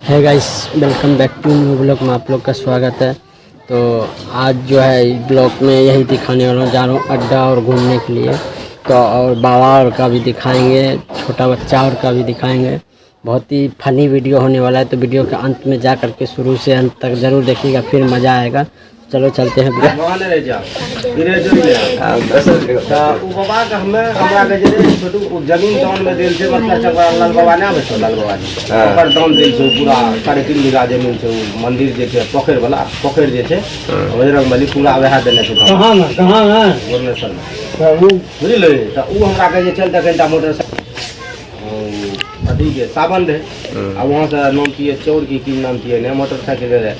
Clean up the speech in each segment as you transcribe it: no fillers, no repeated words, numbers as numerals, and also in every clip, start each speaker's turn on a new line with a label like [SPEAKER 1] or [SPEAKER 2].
[SPEAKER 1] है guys, welcome back to new blog में आप लोग का स्वागत है। तो आज जो है ब्लॉग में यही दिखाने वाला हूँ, जा रहा हूँ अड्डा और घूमने के लिए। तो और बाबा और का भी दिखाएंगे, छोटा बच्चा और का भी दिखाएंगे। बहुत ही फनी वीडियो होने वाला है, तो वीडियो के अंत में जा कर के शुरू से अंत तक ज़रूर देखिएगा, फिर मज़ा आएगा। चलो चलते हैं।
[SPEAKER 2] भगवान रहै छै ई रहै छै तऽ ओ बाबाके हमे हमरा कहै छै रे छोटू, ओ जमीन दानमे देल छै, मतलब चकवा लाल बाबा नहि आबै छौ, लाल बाबा जी, ओकर दान देल छै। ओ पूरा 3.5 बीघा जमीन छै। ओ मंदिर जे छै, पोखरि वाला पोखरि जे छै, बजरंग बली, पूरा वएह देने छै दान।
[SPEAKER 1] कहाँ में, कहाँ में?
[SPEAKER 2] भुवनेश्वरमे, बुझलियै? तऽ ओ हमरा कहै छै चल तऽ कनिटा मोटरसाइकिल अथीके सावन रहै आ वहाँसँ नाम पिए चौर की की नाम पिए ने मोटरसाइकिल रहै।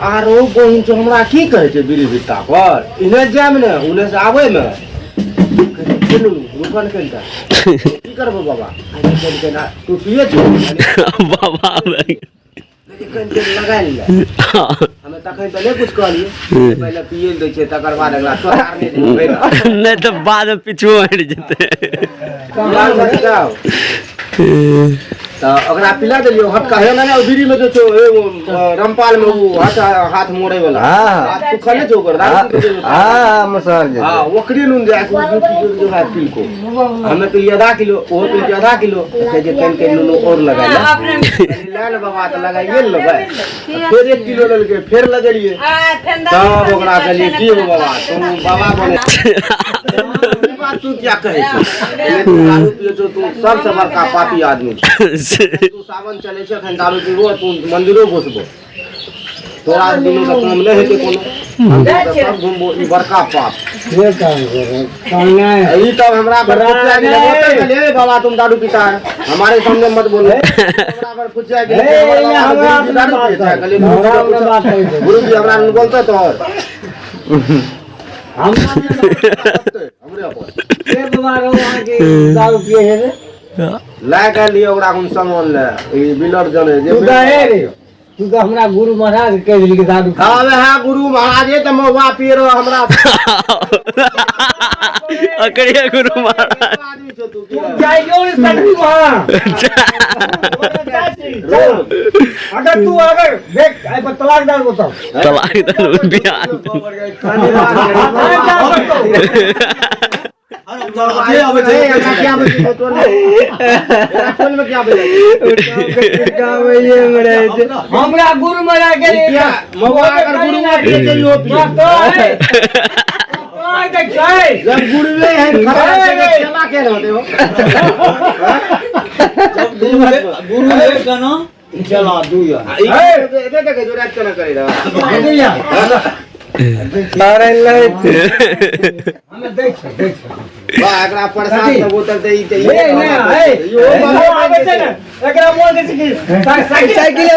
[SPEAKER 2] आरो बहिन छौ, हमरा की कहै छै, बीड़ी बित्ता पर इन्हे जायब ने, उन्हे से आबै मे चलू रुकन कनिटा। की करबो बाबा? कनि कनि तू पिए छौ।
[SPEAKER 1] बाबा।
[SPEAKER 2] कनि कनि लगाय ले। हमे तखन तऽ नहि कुछ कहलियै, पहिले पिए दै छै तकर बाद अगला चोरार नहि देबै।
[SPEAKER 1] नहीं तो बाद में पिछू हट जेते।
[SPEAKER 2] तऽ ओकरा पिला देलियै हटका हे ने, बीड़ी में जे छौ एगो रामपाल में, ओ हाथ हाथ मोड़े वाला।
[SPEAKER 3] हाँ।
[SPEAKER 2] हाथ सुखल नहि छौ ओकर, दारू पी के जे।
[SPEAKER 3] हाँ, मसाल जे।
[SPEAKER 2] हाँ, ओकरे नून जाय के 2 किलो जो है पीलको, हमे पीलियै आधा किलो, ओहो पीलकै आधा किलो। कहै छै कनि कनि नून और लगाय ले, कनि लए ले बाबा, तऽ लगाइए ने लेबै। फेर 1 किलो लेलकै, फेर लगेलियै। तब ओकरा कहलियै की हो बाबा, तू बाबा बने ई बात तू क्या कहै छौ? तू दारू पियै छौ, तू सबसँ बड़का पापी आदमी छौ। तू सावन चलै छै, एखन दारू पीबो, तू मंदिरो घुसबो, तोरा दिनो के काम नहि हेतै कोनो, हम तऽ सब घुमबो, ई बड़का पाप ई। तब हमरा पर फुचिया गेलै, ओतऽ कहलियै, ए बाबा, तुम दारू पीता है, हमारे सामने मत बोलो। हमरा पर फुचिया गेलै, हमर बाबा तऽ गुरुजी दारू पियै छै। कहलियै गुरुजी, गुरुजी हमरा नहि बोलतै तोहर हमरे पर लए के लिए ओकरा कोन सामान ले ई बिलर जने जे
[SPEAKER 1] तू तो हमरा गुरु महाराज कह देली कि दारू।
[SPEAKER 2] हाँ वह गुरु महाराज तऽ महुआ पिए रहो हमरा।
[SPEAKER 1] अकड़िया गुरु महाराज।
[SPEAKER 2] आदमी छौ तू की?
[SPEAKER 4] जाइयो ने सकबी वहाँ। अगर तू अगर देख आई पर तलाक डाल बताओ।
[SPEAKER 1] तलाक दल बिहान।
[SPEAKER 4] हमरा गुरु महाराज के
[SPEAKER 2] महुआ अगर गुरु पिए छै, इहो पिए। जब गुरुए है खराब छै, तऽ केना के रहतै हो?
[SPEAKER 5] गुरु एक गाना चला दू यार।
[SPEAKER 2] आ, ई एते देखै छौ, राति केना करै रहै। वाह, एकरा प्रसाद के बोतल तऽ ई तऽ ई इहो बाबा
[SPEAKER 4] साइकिल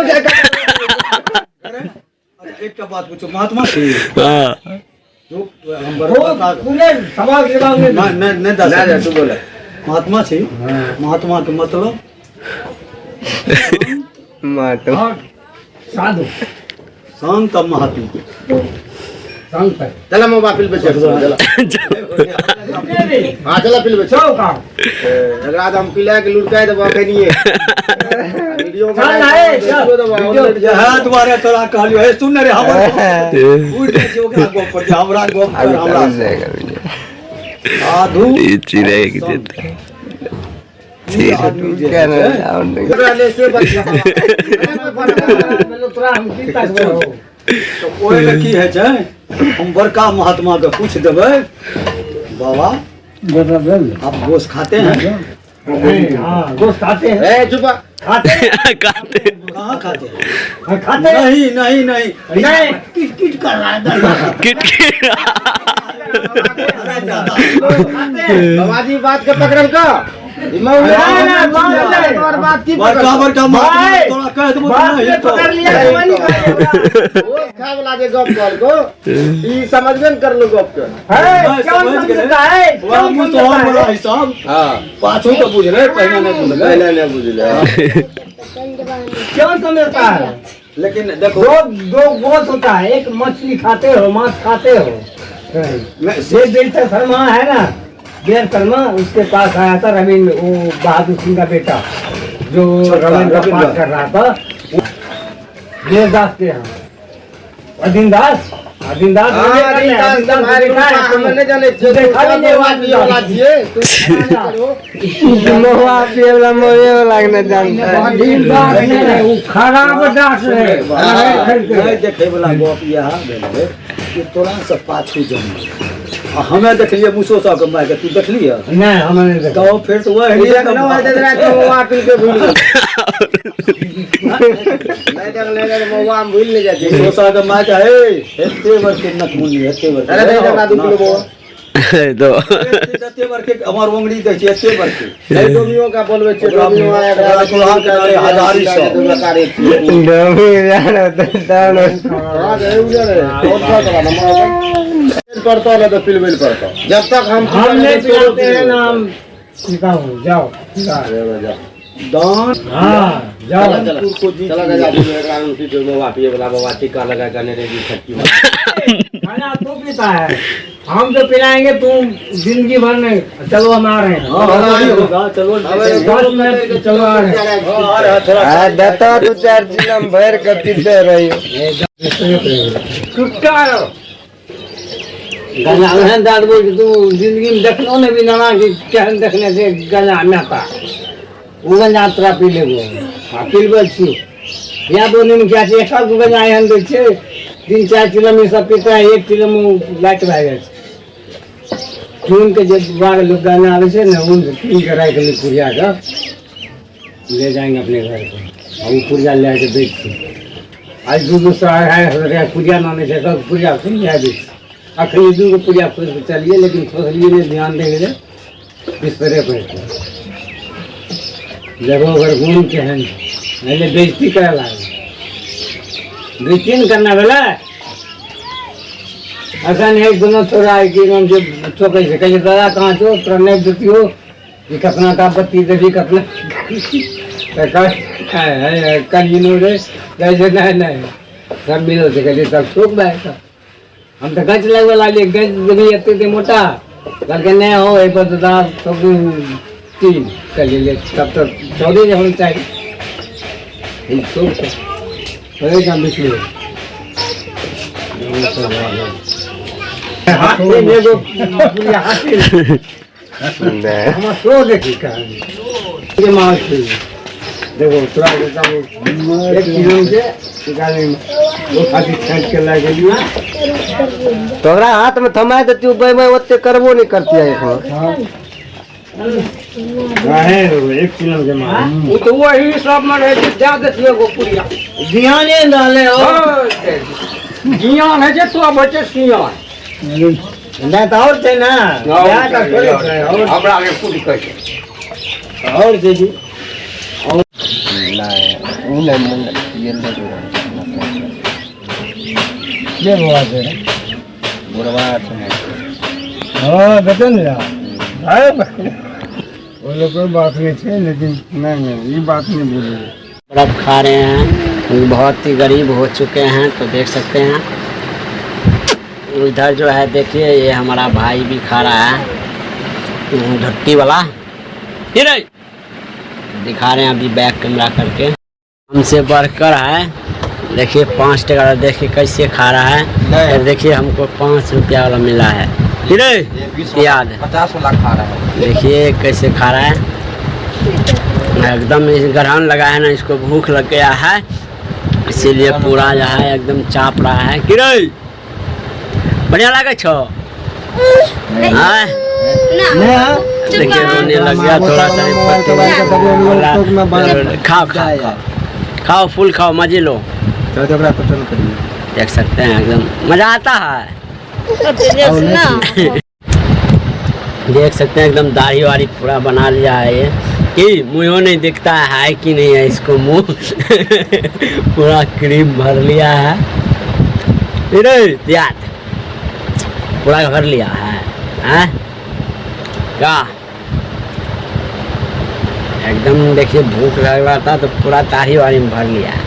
[SPEAKER 5] एकटा बात पूछो महात्मा छी।
[SPEAKER 1] हाँ।
[SPEAKER 5] जो हम बड़का
[SPEAKER 4] सवाल जवाब नहीं।
[SPEAKER 5] नहीं नहीं नहीं दस।
[SPEAKER 2] नहि, नहि, तू बोले।
[SPEAKER 5] महात्मा छी, महात्मा के मतलब
[SPEAKER 3] महात्मा
[SPEAKER 4] साधु
[SPEAKER 5] शांत महात्मा।
[SPEAKER 4] संत है।
[SPEAKER 2] चला मोबा पिलबै छै, चला। हाँ, चला पिलबै छै। एकरा तऽ हम पिला के लुढ़काय देबो अखनिये। वीडियो
[SPEAKER 4] चल ना, ए, चल।
[SPEAKER 5] इएह दुआरे तोरा कहलियो हे, सुन ने रे, हमर उड़ि जाइ छै ओकरा गप पर जे हमरा गप कर हमरा साधु
[SPEAKER 1] ई चिड़ै के जेतै।
[SPEAKER 5] ई आदमी जे छै,
[SPEAKER 2] ओकरा ले से बच्चा।
[SPEAKER 4] तोरा हम की ताकबै हो?
[SPEAKER 5] तऽ ओहि लए की होइ छै, हम बड़का महात्मा के पूछि देबै, बाबा आप गोश्त खाते हैं?
[SPEAKER 4] हाँ, गोश्त खाते हैं।
[SPEAKER 2] ए चुप।
[SPEAKER 4] खाते हैं।
[SPEAKER 1] काते।
[SPEAKER 5] कहाँ खाते हैं?
[SPEAKER 4] हाँ, खाते हैं।
[SPEAKER 5] नहीं नहीं नहीं।
[SPEAKER 4] नहीं।
[SPEAKER 5] किट किट कर रहा है दरबार।
[SPEAKER 1] किट किट।
[SPEAKER 4] खाते हैं।
[SPEAKER 2] बाबाजी बात के पकड़ल का ई मौला।
[SPEAKER 4] ना, ना, बात नहीं।
[SPEAKER 2] तोहर बात की
[SPEAKER 5] बड़का
[SPEAKER 2] पकड़ल?
[SPEAKER 5] बड़का महात्मा
[SPEAKER 4] भाई,
[SPEAKER 5] तोरा कह देबो
[SPEAKER 4] बाप
[SPEAKER 5] तऽ नहि
[SPEAKER 4] ने
[SPEAKER 5] हेतौ।
[SPEAKER 4] पकड़ लिया तो नहीं खाएगा।
[SPEAKER 2] गोश्त खाय वाला जे गप कहलको, ई समझबे ने करलो गप के।
[SPEAKER 4] है,
[SPEAKER 5] नहीं,
[SPEAKER 4] क्यों
[SPEAKER 5] समझ गए।
[SPEAKER 4] समझता है?
[SPEAKER 5] वएह
[SPEAKER 4] क्यों
[SPEAKER 5] मुँह
[SPEAKER 4] समझता
[SPEAKER 5] तोहर
[SPEAKER 4] है?
[SPEAKER 5] वाला हिसाब
[SPEAKER 2] हाँ।
[SPEAKER 5] पाछू तऽ बुझलै, पहिने नहि बुझलै।
[SPEAKER 2] पहले नहीं बुझले।
[SPEAKER 4] क्यों समझता है?
[SPEAKER 5] लेकिन देखो,
[SPEAKER 4] दो दो गोश्त होता है, एक मछली खाते हो, मांस खाते हो।
[SPEAKER 5] मैं
[SPEAKER 4] ये दिलचर शर्मा है ना, वीर शर्मा, उसके पास आया था रविंद्र, वो बहादुर सिंह का बेटा जो
[SPEAKER 5] छोटका,
[SPEAKER 4] रविंद्र
[SPEAKER 5] रविंद्र।
[SPEAKER 4] पाठ कर रहा था। देवदास के यहाँ अदीन दास, अदीन दास
[SPEAKER 2] हाँ, अदीन दास के भाई हमे नहि जानै छियै,
[SPEAKER 4] देखा
[SPEAKER 2] तू
[SPEAKER 4] भी नहि
[SPEAKER 2] महुआ पियै वाला छियै, तू
[SPEAKER 3] महुआ पिए वाला महुए वाला के नहि जानता है।
[SPEAKER 4] अदीन दास नहीं, वो खराब दास है।
[SPEAKER 5] नहि देखै वाला गप इएह भेलै कि तोरा से पाछू जन्म आ हमे देखलियै मूसो सबके मारि के, तू देखलियै?
[SPEAKER 4] नहीं, हमें नहीं देखा।
[SPEAKER 5] तऽ फेर तऽ वएह
[SPEAKER 2] ई देखलहुँ हेतै तऽ रातिमे महुआ पी के भूलि गेल। नहि देखने हेतै तऽ महुआमे भूलि नहि जाइ छै।
[SPEAKER 5] मूसो सबके मारि के, हे, एते बड़के नकमुन्नी, एते बड़के।
[SPEAKER 2] अरे दही दे 2 किलो बौआ।
[SPEAKER 1] दो।
[SPEAKER 5] एते बड़के हमर ओंगरी दै छै, एते बड़के।
[SPEAKER 2] नहीं, डोमियो का बोलबै छियै, डोमियो आया
[SPEAKER 5] ओकरा तोरा के नारे हजारी सौ।
[SPEAKER 3] डोमी जान होता है, तहन
[SPEAKER 2] हाँ, तो एगो रे, और क्या तोरा नंबर होतै? पड़तो नहीं तो पिलबै लए पड़तो। जब तक हम
[SPEAKER 4] हम नहीं
[SPEAKER 2] पिलाते
[SPEAKER 4] पिलाते हैं ना, हम पिताओ, जाओ, पिताओ।
[SPEAKER 5] दान।
[SPEAKER 4] हाँ, जाओ।
[SPEAKER 2] चला, चला।
[SPEAKER 5] को जीत
[SPEAKER 2] चला,
[SPEAKER 5] लिया।
[SPEAKER 2] चला, चला, एकरा हम पीछे महुआ पिए वाला बाबा टीका लगा के अनेरे जी खट्टी में।
[SPEAKER 4] खाना तू पीता है, हम जो पिलाएंगे तुम जिंदगी भर नहीं। चलो हम आ रहे हैं।
[SPEAKER 5] हाँ, हाँ, वही होगा, चलो।
[SPEAKER 4] 10 मिनट चलो आ रहे हैं।
[SPEAKER 5] हाँ, आ रहा है, थोड़ा।
[SPEAKER 3] आ, देता दू चार चिलम भरि के पीते रहियो।
[SPEAKER 4] टुटका रहो। गंजा में दाद बोल तू जिंदगी में देखलो नहीं भी नाना कि केहन देखने से गंजा में पा। ओ गंजा तोरा पी लेबो। हाँ, पीलबै छी। या दो दिन क्या छै, एक गो गंजा एहन दै छै, 3-4 चिलम ई सब पीता है, 1 चिलम ओ लाइट भए जाइ छै। चून के जे बाहर लोग गंजा आबै छै ने, उन कीन के राखि लै पुड़िया के, ले जाएंगे अपने घर पर। आ ओ पुड़िया लए के दै छै। आज 2 सौ 250 रुपया पुड़िया नानै छै, सब पुड़िया सुनि लए दै छै। अखन 2 गो पुड़िया खोजि कऽ चलियै, लेकिन खोजलियै नहि, ध्यान दै गेलै बिस्तरे पर। देखो ओकर गुण केहन छै, नहि ले बेइज्जती करय लागल। बेइज्जती ने करना भेलै। अखन एक दुनू तोरा की नाम छै ठोकै छै, कहै छै दादा कहाँ छौ, तोरा नहि देतियौ कि कतना का बत्ती देबही, कतना तऽ कहिनो रे, कहै छै नहि नहि सब मिलल छै। कहै छै तब ठोक भए गेल। हम तऽ गच लगबे लागलियै, गच देबही एते एते मोटा, कहलकै नहि हो एहि पर तऽ दादा ठोक 3। कहलियै ले तब तऽ 14 जे होना चाही। ई ठोक छै। ओहि काम बिकलै। हाथी में एगो पुड़िया हाथी में। हमर शो देखी कहानी। ये माल छै। देखो, तोरा के तब 1 किलो के निकाले में। ओ खाली छाँटि के लए गेलियै।
[SPEAKER 3] तोरा हाथ में थमा देतियौ, बै बै ओते करबो नहि करतियै एखन।
[SPEAKER 4] हाँ, 1 किलो के माल।
[SPEAKER 1] ओ तऽ वही सब में रहै छै, दए देतियै एगो पुड़िया।
[SPEAKER 4] ध्याने न रहलै हो।
[SPEAKER 1] जियान होइ छै, तब होइ छै सियान।
[SPEAKER 4] नहि तऽ और छै ने। इएह तऽ थोड़े छै, और
[SPEAKER 1] हमरा के कुछ कहै छै।
[SPEAKER 4] और छै जी।
[SPEAKER 3] नहि, ओ नहि मन गेल रहै।
[SPEAKER 4] के बौआ छै?
[SPEAKER 3] बुढ़वा छै।
[SPEAKER 4] हाँ, देते ने यार। अरे भाई, वो लोग कोई बात नहीं है, लेकिन नहीं, नहीं, ये बात नहीं बोली।
[SPEAKER 1] बर्फ खा रहे हैं, बहुत ही गरीब हो चुके हैं, तो देख सकते हैं। इधर जो है देखिए, ये हमारा भाई भी खा रहा है घट्टी वाला। ये रही। दिखा रहे हैं अभी बैक कैमरा करके। हमसे बढ़कर है, देखिए 5 टका वाला, देखिए कैसे खा रहा है। और देखिए हमको 5 रुपया वाला मिला है। ये रही। प्याज
[SPEAKER 2] 50 वाला खा रहा है।
[SPEAKER 1] देखिए कैसे खा रहा है, एकदम इस ग्रहण लगा है ना, इसको भूख लग गया है, इसीलिए पूरा जो है एकदम चाप रहा है। कि रे बढ़िया लगे छो? हाँ? देखिए रोने लग गया थोड़ा सा। खाओ खाओ खाओ खाओ, फूल खाओ, मजे लो। देख सकते हैं एकदम मजा आता है। देख सकते हैं एकदम दाढ़ी वाड़ी पूरा बना लिया है ये, कि मुँह नहीं दिखता है कि नहीं है इसको, मुँह पूरा क्रीम भर लिया है। अरे यार पूरा भर लिया है, हैं क्या एकदम। देखिए भूख लग रहा था तो पूरा दाढ़ी वाड़ी में भर लिया है।